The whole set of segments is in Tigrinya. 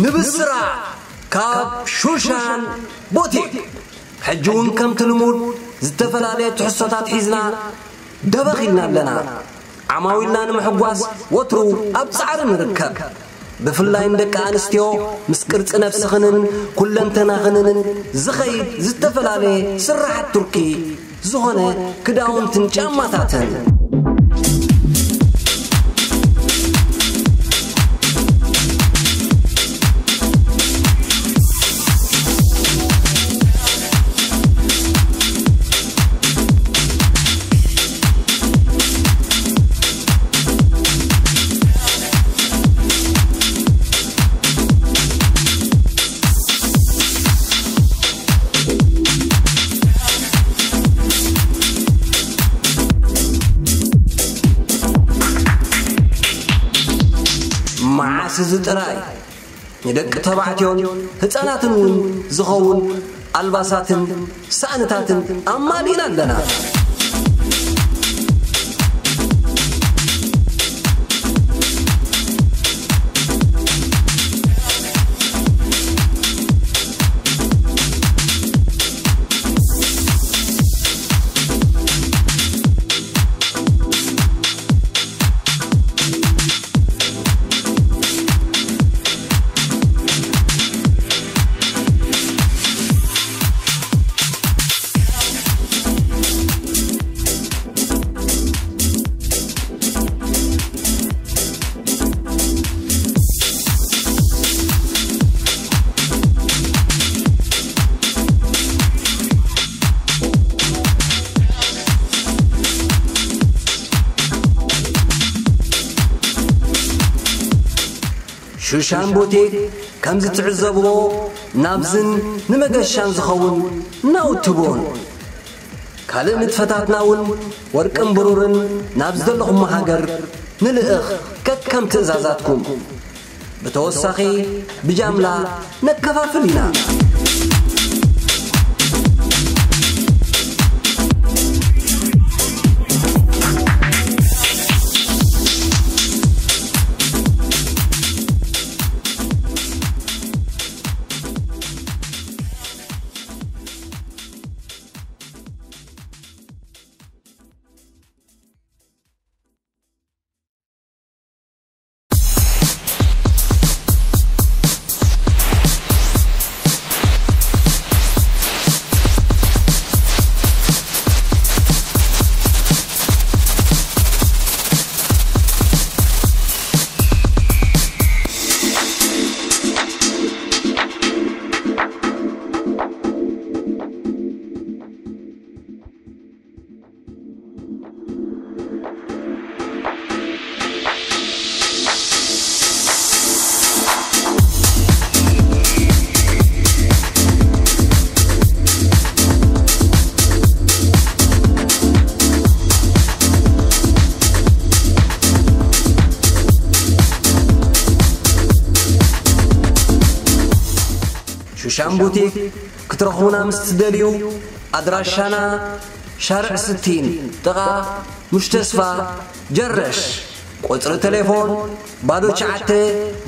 ንብስራ ካብ ሹሻን ቦቲክ። ሕጂ እውን ከምቲ ልሙድ ዝተፈላለየ ትሕዝቶታት ሒዝና ደበኽ ኢልና ኣለና። ዓማዊልና ንምሕጓስ ወትሩ ኣብ ጻዕሪ ንርከብ። ብፍላይ ንደቂ ኣንስትዮ ምስ ቅርጺ ነብስኽንን ኩለንተናኽንን ዝኸይድ ዝተፈላለየ ስራሓት ቱርኪ ዝኾነ ክዳውንትን ጫማታትን። መዓስ እዚ ጥራይ ንደቂ ተባዕትዮን ህፃናትን እውን ዝኸውን ኣልባሳትን ሳእንታትን ኣማሊእና ኣለና። ሹሻን ቡቲክ ከምዚ ትዕዘብዎ ናብዝን ንመገሻን ዝኸውን ናውቲ ቡን። ካልእ ንጥፈታትና እውን ወርቅን ብሩርን ናብ ዝደለኹሞ ሃገር ንልእኽ ከከም ትእዛዛትኩም። ብተወሳኺ ብጃምላ ነከፋፍል ኢና። ሹሻን ቡቲክ ክትረኽቡና ምስ ትደልዩ ኣድራሻና ሻርዕ ስቲን ጥቓ ሙሽተስፋ ጀረሽ። ቁጽሪ ተሌፎን ባዶ ትሽዓተ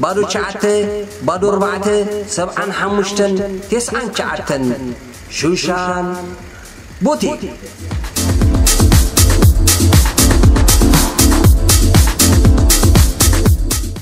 ባዶ ትሽዓተ ባዶ ኣርባዕተ ሰብዓን ሓሙሽተን ተስዓን ትሽዓተን። ሹሻን ቡቲክ።